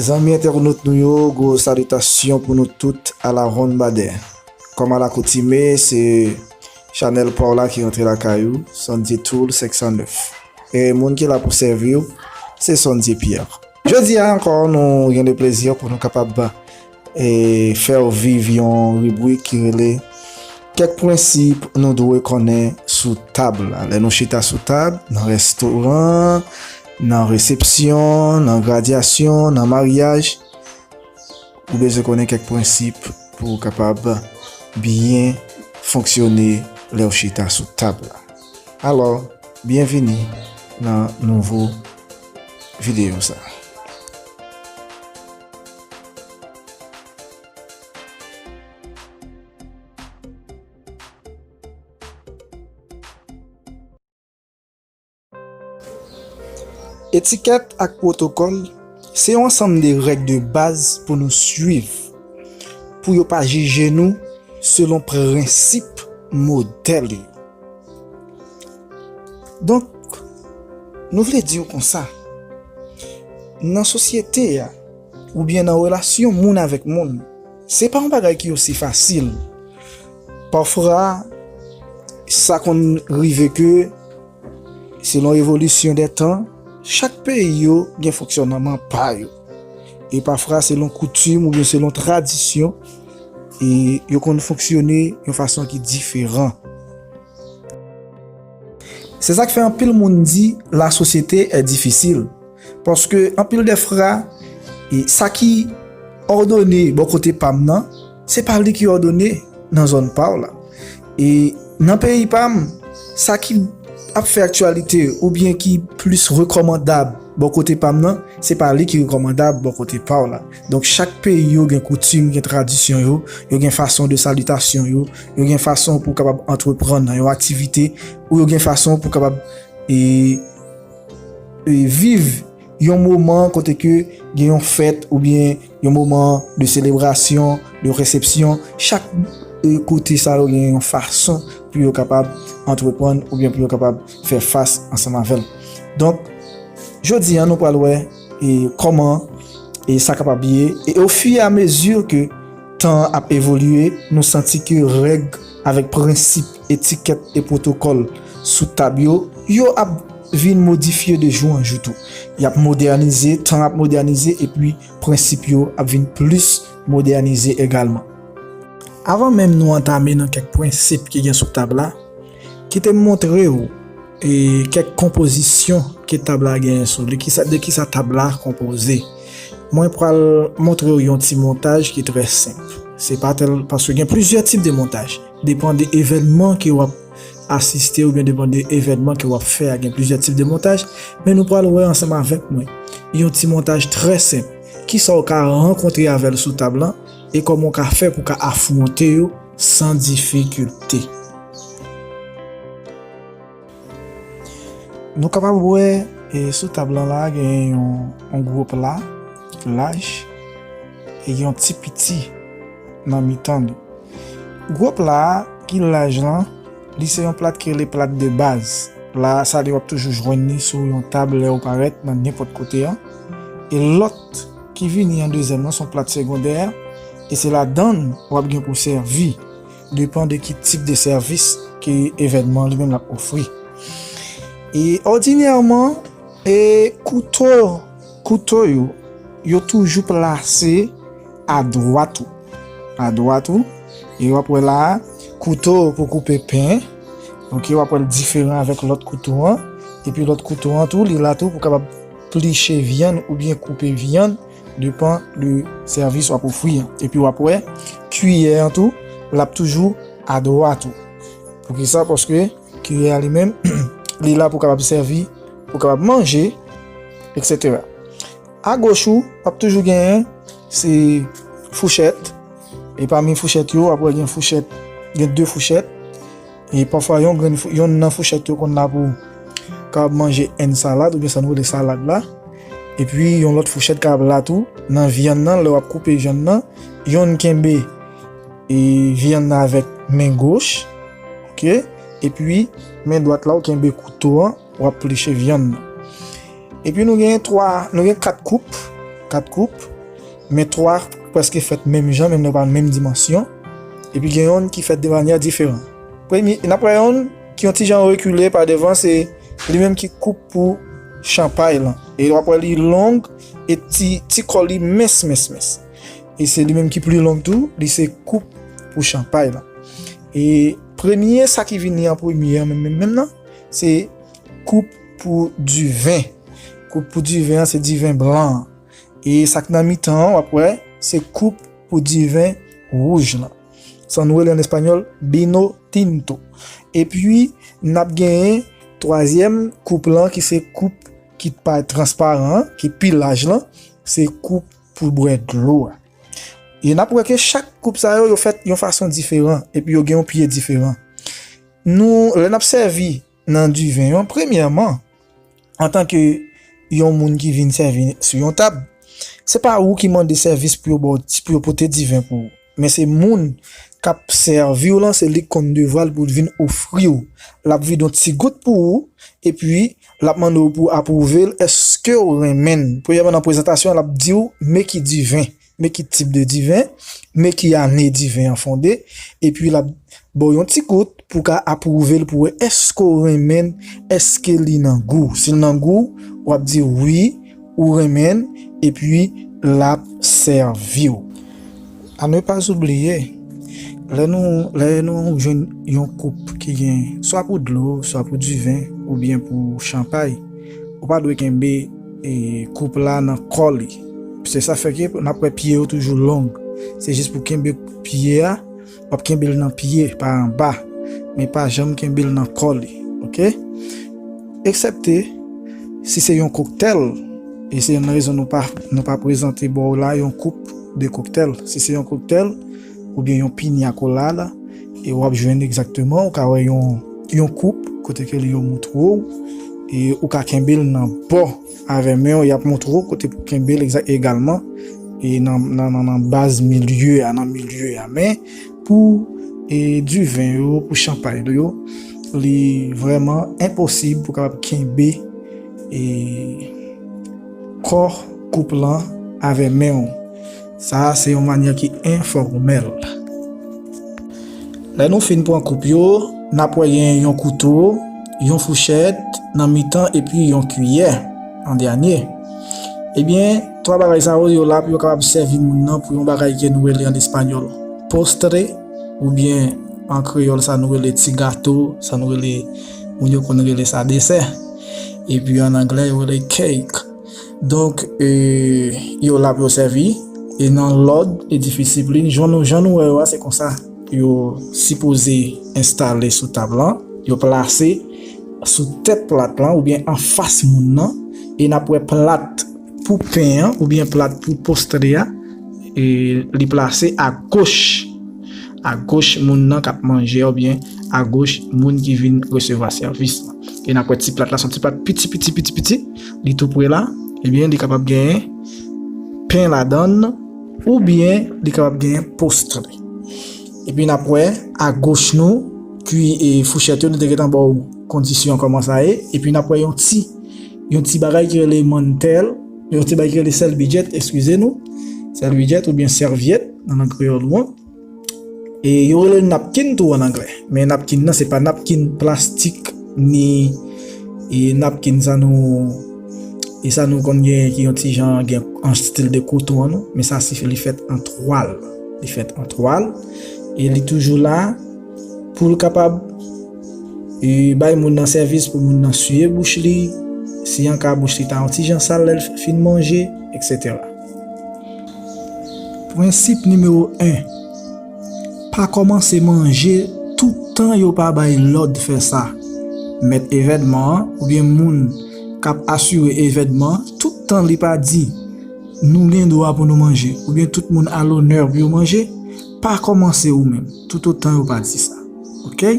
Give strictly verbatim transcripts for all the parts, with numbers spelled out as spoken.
Zanmi entènot nou yo, gwo salitasyon pou nou tout alawonnbadè. Kòm alakoutime, se chanèl pa w la ki rantre lakay ou, Sondie Tool senk san nèf. E moun ki la pou sèvi w, se Sondie Pierre. Jodi a ankò, nou gen le plezi pou nou kapab, e, fè w viv yon ribrik ki rele kèk prensip nou dwe konnen sou tab la. Lè nou chita sou tab, nan restoran, nan resepsyon, nan gradyasyon, nan maryaj, ou bezwen konnen kèk prensip pou w kapab byen fonksyone lè w chita sou tab la. Alò, byenvini nan nouvo videyo sa. Etikèt ak pwotokòl se yon ansanm de règ de baz pou nou swiv, pou yo pa jije nou selon prensip modèl yo. Donk, nou vle di w konsa, nan sosyete a, oubyen nan relasyon moun avèk moun, se pa yon bagay ki osi fasil. Pafwa, sa konn rive ke, selon evolisyon dè tan, chak peyi yo gen fonksyònman pa yo. E pafwa, selon koutim oubyen selon tradisyon, e yo konn fonksyone yon fason ki diferan. Se sa k fè anpil moun di la société est difficile. Paske anpil dè fwa, e sa ki òdone bò kote pa m nan, se pa li ki òdone nan zòn pa w la. E nan peyi pa m, sa ki ap fè aktyalite oubyen ki plis rekòmandab bò kote pa m nan, se pa li ki rekòmandab bò kote pa w la. Donk, chak peyi yo gen koutim, gen tradisyon yo, yo gen fason de salitasyon yo, yo gen fason pou kapab antreprann nan yon aktivite, ou yo gen fason pou kapab, e, e, viv yon moman kote ke gen yon fèt oubyen yon moman de selebrasyon, de resepsyon. Chak, e, kote sa yo gen yon fason pou yo kapab antreprann oubyen pou yo kapab fè fas ansanm avè l. Donk, jodi a, nou pral wè, e, kòman, e, sa kapab ye. E ofiramezi ke tan an ap evolye, nou santi ke règ avèk prensip, etikèt e pwotokòl sou tab yo, yo ap vin modifye de jou an jou tou. Y ap modènize, tan ap modènize, epi prensip yo ap vin plis modènize egalman. Avan menm nou antame nan kèk prensip ki gen sou tab la, kite m montre w, e, kèk konpozisyon ke tab la genyen sou li, kisa, de kisa tab la konpoze. Mwen pral montre w yon ti montaj ki trè senp. Se pa tèl, paske gen plizyè tip de montaj. Depann de evènman ke w ap asiste oubyen depann de evènman ke w ap fè a, gen plizyè tip de montaj. Men nou pral wè ansanm avèk mwen yon ti montaj trè senp. Kisa w ka rankontre avè l sou tab lan e kòman w ka fè pou w ka afwonte yo san difikilte. Nou kapab wè, e, sou tab lan la, gen yon, yon gwo pla ki laj e yon ti piti nan mitan li. Gwo pla a ki laj lan, li se yon plat ki rele plat de baz. La, sa li w ap toujou jwenn li sou yon tab lè w parèt nan nenpòt kote an. E lòt ki vini an dezyèm lan, se yon plat segondè, e se ladan l w ap gen pou sèvi, depann de ki tip de sèvis ke evènman li menm l ap ofri. E òdinèman, e kouto, kouto yo, yo toujou plase adwat ou. Adwat ou. E w ap wè la a, kouto pou koupe pen. Donk, w ap wè l diferan avèk lòt kouto an. Epi lòt kouto an tou, li la tou pou kapab pliche vyann oubyen koupe vyann, depann de sèvis w ap ofri an. Epi w ap wè, kiyè an tou, l ap toujou adwat ou. Poukisa? Paske kiyè a li menm, li la pou kapab sèvi, pou kapab manje, etsetera. Agoch ou, w ap toujou genyen, se fouchèt. E pami fouchèt yo, w ap wè gen fouchèt, gen de fouchèt. E pafwa, yon grenn fou-, yonn nan fouchèt yo konn la pou kapab manje èn salad, oubyen sa nou rele salad la. Epi, yon lòt fouchèt kapab la tou, nan vyann nan, lè w ap koupe vyann nan, yonn kenbe, e, vyann nan avèk men goch, oke? Epi, men dwat la, w kenbe kouto an, w ap pliche vyann nan. Epi nou gen twa, nou gen kat koup. kat koup, men twa prèske fèt menm jan, menm lè yo pa menm dimansyon, epi gen yonn ki fèt de manyè diferan. Premye, n ap wè yonn ki yon ti jan rekile pa devan, se li menm ki koup pou chanpay lan. E w ap wè li long, e ti, ti kò li mens, mens, mens. E se li menm ki pli long tou, li se koup pou chanpay lan. E premye, sa ki vini an premye an menm, menm, menm nan, se koup pou diven. Koup pou diven an, se diven blan an. E sa k nan mitan an, w ap wè, se koup pou diven wouj lan. Sa nou rele an espanyòl vino tinto. Epi, n ap genyen twazyèm koup lan, ki se koup ki pa transparan an, ki pi laj lan, se koup pou bwè dlo a. E n ap wè ke chak koup sa yo, yo fèt yon fason diferan, epi yo gen yon pye diferan. Nou, lè n ap sèvi nan diven an, premyèman, antanke yon moun ki vin sèvi sou yon tab, se pa ou ki mande sèvis pou yo ba w ti, pou yo pote diven pou ou. Men se moun k ap sèvi w lan, se li k konn devwa l pou l vin ofri w. L ap vide yon ti gout pou ou, epi l ap mande w pou w apwouve l, èske w renmen l. Premyèman, nan prezantasyon an, l ap di w men ki diven, men ki tip de diven, men ki ane diven an fonde, epi l ap ba w yon ti gout pou w ka apwouve l, pou w wè èske w renmen l, èske li nan gou. Si l nan gou, w ap di wi, ou renmen l, epi l ap sèvi w. À ne pas oublier, lè nou, lè nou jwenn yon koup ki gen swa pou dlo, swa pou diven, oubyen pou chanpay, ou pa dwe kenbe, e, koup la nan kò li. Se sa fè ke n ap wè pye yo toujou long. Se jis pou kenbe pye a, w ap kenbe l nan pye, pa anba, men pa janm kenbe l nan kò li, oke? Eksepte si se yon koktèl, e se youn nan rezon nou pa, nou pa prezante ba w la yon koup de koktèl. Si se yon koktèl, oubyen yon piña colada, e w ap jwenn egzakteman, ou ka wè yon, yon koup, kote ke li yo montre w, e ou ka kenbe l nan bò avè men w, y ap montre w kote pou kenbe l egza-, egalman, e nan, nan, nan, nan baz milye a, nan milye a. Men, pou, e, diven yo, pou chanpay yo, li vrèman enposib pou kapab kenbe, e, kò koup lan avè men w. Sa a se yon manyè ki enfòmèl. Lè nou fin pran koup yo, n ap wè gen yon kouto, yon fouchèt nan mitan epi yon kiyè an dènye. Ebyen, twa bagay sa yo, yo la pou yo kapab sèvi moun nan pou yon bagay ke nou rele an espanyòl postre, oubyen an kreyòl sa nou rele ti gato, sa nou rele, moun yo konn rele sa desè. Epi an anglè, yo rele cake. Donk, e, yo la pou yo sèvi, e nan lòd e disiplin, jan nou, jan nou wè yo a, se konsa yo sipoze enstale sou tab lan, yo plase sou tèt plat lan oubyen anfas moun nan, e n ap wè plat pou pen an oubyen plat pou postre a, e li plase agoch, agoch moun nan k ap manje oubyen agoch moun ki vin resevwa sèvis lan. E n ap wè ti plat la, se yon ti plat piti, piti, piti, piti, li tou pre la, ebyen, li kapab genyen pen ladan l, oubyen li kapab genyen postre. Epi n ap wè, agoch nou, kwi-, e fouchèt yo, nou te gentan ba w kondisyon kòman sa ye, epi n ap wè yon ti, yon ti bagay ki rele mantèl, yon ti bagay ki rele sèviyèt, eskize nou, sèviyèt oubyen sèvyèt nan lang kreyòl ou an. E yo rele l napkin tou an anglè. Men napkin nan, se pa napkin plastik, ni, e, napkin sa nou, e sa nou konn gen ki yon ti jan gen an stil de koton an, non. Men sa, se, li fèt an twal. Li fèt an twal. E li toujou la pou l kapab, e, bay moun nan sèvis, pou moun nan siye bouch li, si an ka bouch li ta yon ti jan sal lè l fin manje, etsetera. Prensip nimewo en. Pa kòmanse manje toutan yo pa bay lòd fè sa. Mèt evènman an oubyen moun k ap asire evènman an, toutan li pa di, nou gen dwa pou nou manje, oubyen tout moun a lonè pou yo manje, pa kòmanse ou menm, toutotan yo pa di sa. Oke?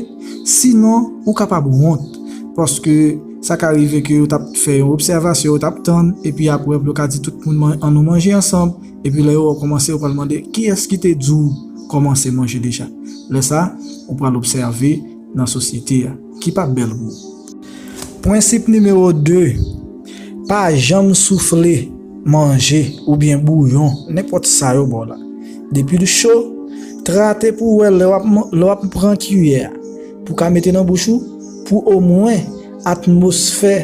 Sinon, ou kapab wont, paske sa ka rive ke yo t ap fè yon obsèvasyon, yo t ap tann, epi apre, yo ka di tout moun man-, ann nou manje ansanm, epi lè yo wè w kòmanse, yo pral mande, "Kiyès ki te di w kòmanse manje deja?" Lè sa, ou pral obsève nan sosyete a, ki p ap bèl pou ou. Prensip nimewo de, pa janm soufle manje oubyen bouyon, nenpòt sa yo ba w la. Depi l cho, trate pou w wè lè w ap, lè w ap pran kiyè a, pou w ka mete nan bouch ou, pou omwen atmosfè,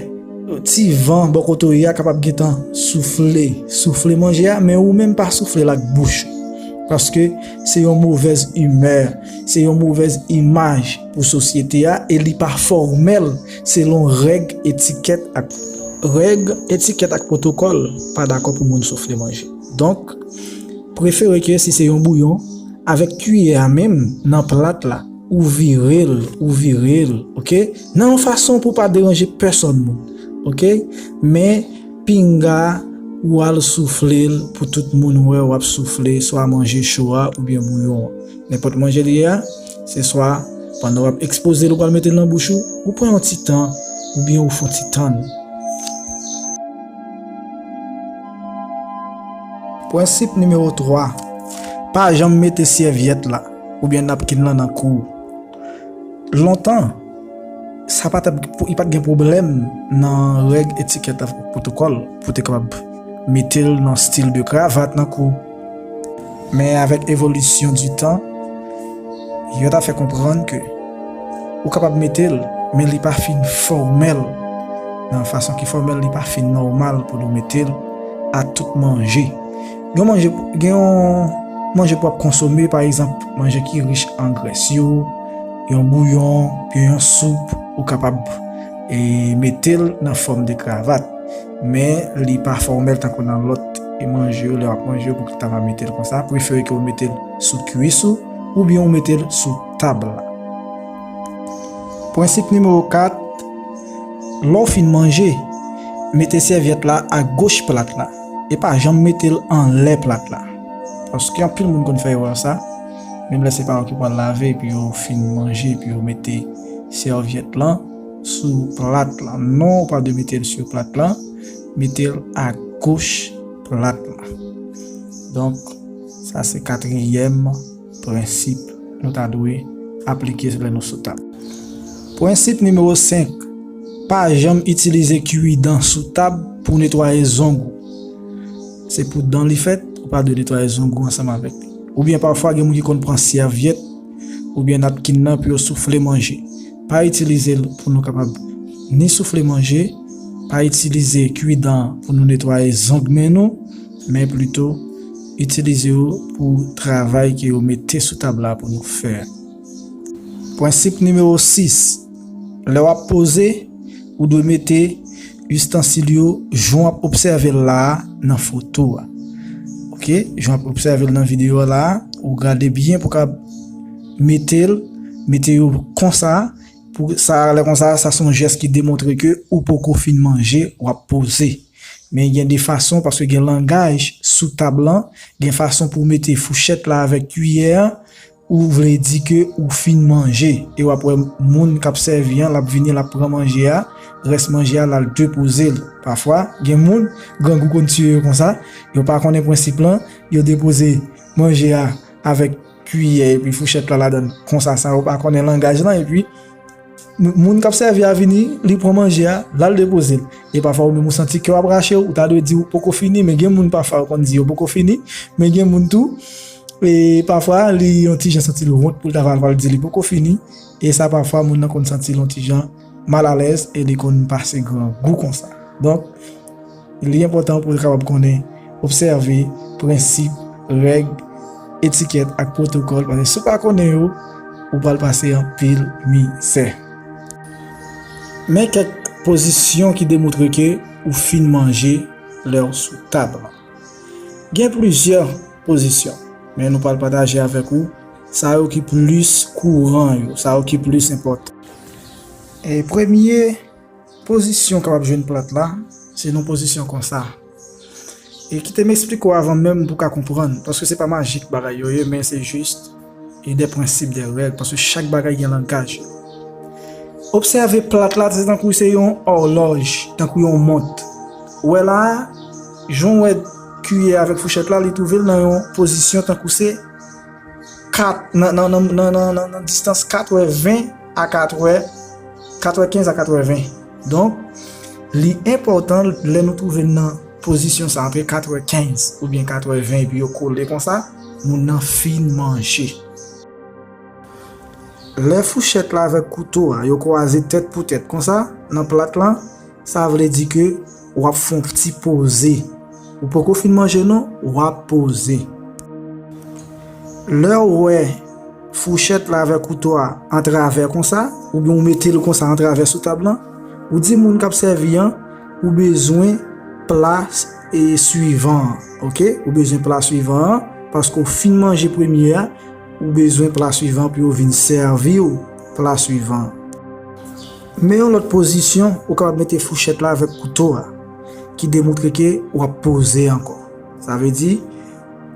ti van bò kote w ye a kapab gentan soufle, soufle manje a, men ou menm pa soufle l ak bouch ou. Paske se yon movèz imè, se yon movèz imaj pou sosyete a, e li pa fòmèl selon règ etikèt ak, règ etikèt ak pwotokòl pa dakò pou moun soufle manje. Donk, prefere ke si se yon bouyon, avèk kiyè a menm nan plat la, ou vire l, ou vire l, oke? Nan yon fason pou pa deranje pèsòn moun, oke? Men pinga ou al soufle l pou tout moun wè w ap soufle swa manje cho a oubyen bouyon an. Nenpòt manje li ye a, se swa pandan w ap ekspoze l ou pral mete l nan bouch ou, ou pran yon ti tan, oubyen ou fè yon ti tann. Prensip nimewo twa, pa janm mete sèvyèt la oubyen napkin lan nan kou w. Lontan, sa pa t ap, li pa t gen pwoblèm nan règ etikèt ak pwotokòl pou te kapab mete l nan stil de kravat nan kou. Men avèk evolisyon di tan, yo ta fè konprann ke ou kapab mete l, men li pa fin fòmèl. Nan fason ki fòmèl, li pa fin nòmal pou nou mete l a tout manje. Gen manje, gen yon manje pou w ap konsome, pa egzanp, manje ki rich an grès yo, yon bouyon, byen yon soup, ou kapab, e, mete l nan fòm de kravat. Men li pa fòmèl tankou nan lòt, e, manje yo, lè w ap manje yo, pou w ta va mete l konsa. Prefere ke w mete l sou kwis ou, oubyen w mete l sou tab la. Prensip nimewo kat, lè w fin manje, mete sèvyèt la agoch plat la, e pa janm mete l anlè plat la. Paske anpil moun konn fè erè sa, menm lè se pa yo ki pral lave, epi yo fin manje, epi yo mete sèvyèt lan sou plat la. Non, ou pa dwe mete l sou plat la, mete l agoch plat la. Donk, sa se katriyèm prensip nou ta dwe aplike lè nou sou tab. Prensip nimewo senk, pa janm itilize kiwidan sou tab pou netwaye zong ou. Se pou dan li fèt, ou pa dwe netwaye zong ou ansanm avèk li. Oubyen pafwa, gen moun ki konn pran sèvyèt oubyen napkin nan pou yo soufle manje. Pa itilize l pou nou kapab ni soufle manje, pa itilize kiwidan pou nou netwaye zong men nou, men plito itilize yo pou travay ke yo mete sou tab la pou nou fè. Prensip nimewo sis, lè w ap poze, ou dwe mete istansil yo jan w ap obsève l la a nan foto a. Oke, jan w ap obsève l nan videyo a la a, ou gade byen pou w ka mete l, mete yo konsa, pou sa, lè konsa, sa se yon jès ki demontre ke ou poko fin manje, w ap poze. Men gen de fason, paske gen langaj sou tab lan, gen fason pou w mete fouchèt la avèk kiyè an, ou vle di ke ou fin manje, e w ap wè moun k ap sèvi an, l ap vini, l ap pran manje a, rès manje a, l al depoze l. Pafwa, gen moun, grangou konn tiye yo konsa, yo pa konnen prensip lan, yo depoze manje a avèk kiyè epi fouchèt la ladan l konsa, san yo pa konnen langaj lan, epi m-, moun k ap sèvi a vini, li pran manje a, l al depoze l. E pafwa ou menm ou santi kè w ap rache w, ou ta dwe di ou poko fini, men gen moun pafwa yo konn di yo poko fini, men gen moun tou, e pafwa li yon ti jan santi l wont pou l ta pral, pral di li poko fini, e sa pafwa moun nan konn santi l yon ti jan malalèz e li konn pase grangou konsa. Donk, li enpòtan pou w kapab konnen, obsève prensip, règ, etikèt ak pwotokòl, paske si w pa konnen yo, ou pral pase anpil mizè. Men kèk pozisyon ki demontre ke ou fin manje lè w sou tab lan. Gen plizyè pozisyon, men nou pral pataje avèk ou sa yo ki plis kouran yo, sa yo ki plis enpòtan. E premye pozisyon w kapab jwenn plat la, se nan pozisyon konsa. E kite m eksplike w avan menm pou w ka konprann, paske se pa majik bagay yo ye, men se jis e de prensip, de règ, paske chak bagay gen langaj. Obsève plat la, se tankou se yon òlòj, tankou yon mont. Ou wè la a, jan w wè kiyè avèk fouchèt la, li twouve l nan yon pozisyon tankou se kat, nan, nan distans katrèven a katrè, katrèkenz a katrèven. Donk, li enpòtan lè nou twouve l nan pozisyon sa antre katrè kenz oubyen katrè ven epi yo kole konsa, moun nan fin manje. Lè fouchèt la avèk kouto a yo kwaze tèt pou tèt konsa nan plat lan, sa vle di ke w ap fè yon ti poze. Ou poko fin manje non, w ap poze. Lè w wè fouchèt la avèk kouto a antravè konsa, oubyen ou mete l konsa antravè sou tab lan, ou di moun k ap sèvi an, ou bezwen pla e swivan an, oke? Ou bezwen pla swivan an, paske w fin manje premye a, ou bezwen pla swivan pou yo vin sèvi w pla swivan an. Men yon lòt pozisyon, ou kapab mete fouchèt la avèk kouto a, ki demontre ke w ap poze ankò. Sa vle di,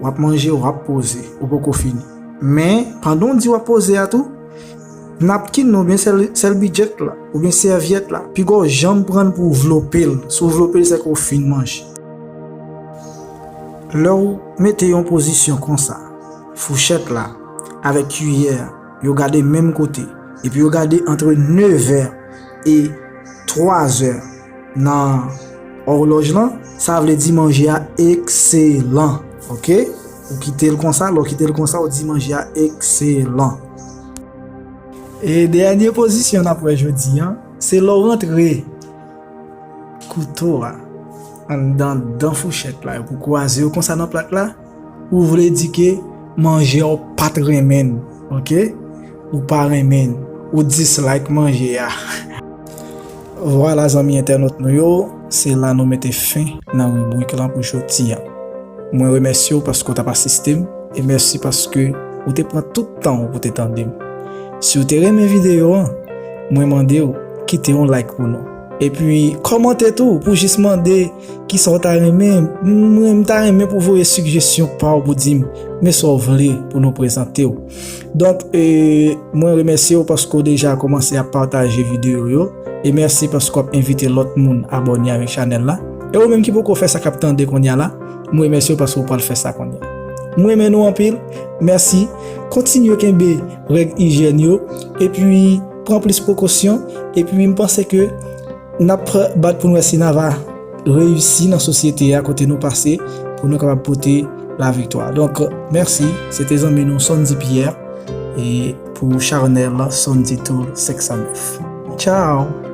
w ap manje, w ap poze, ou poko fini. Men, pandan w di w ap poze a tou, napkin nan oubyen sèl, sèl bidjèt la, oubyen sèvyèt la, piga w janm pran l pou w vlope l. Si w vlope l, se ke w fin manje. Lè w mete yon pozisyon konsa, fouchèt la avèk kiyè a, yo gade menm kote, epi yo gade antre nevè e twazè nan òlòj lan, sa vle di manje a ekselan, oke? Ou kite l konsa, lè w kite l konsa, ou di manje a ekselan. E dènye pozisyon n ap wè jodi a, se lè w rantre kouto a anndan dan fouchèt la, epi w kwaze yo konsa nan plat la, ou vle di ke manje a w pa t renmen l, oke? Ou pa renmen l, ou dislike manje a. Vwala zanmi entènot nou yo, se la nou mete fen nan ribrik lan pou jodi a. Mwen remèsye w paske w t ap asiste m, e mèsi paske ou te pran tout tan w pou te tande m. Si w te renmen videyo an, mwen mande w kite yon like pou nou. Epi kòmante tou pou jis mande kisa w ta renmen. Mwen, m ta renmen pou voye sigjesyon pa w pou di m men sa w vle pou nou prezante w. Donk, e, mwen remèsye w paske w deja kòmanse ap pataje videyo yo. E mèsi paske w ap envite lòt moun abòne avèk chanèl la. E ou menm ki poko fè sa, k ap tande kounye a la, mwen remèsye w paske w pral fè sa kounye a. Mwen renmen nou anpil. Mèsi. Kontinye kenbe règ ijyèn yo. Epi, pran plis prekosyon. Epi, m panse ke n ap bat pou n wè si n a va reyisi nan sosyete a kote nou pase pou nou kapab pote laviktwa. Donk, mèsi. Se te zanmi nou Sondy Pierre e pou chanèl Sondy Tool senk san nèf. Tchao!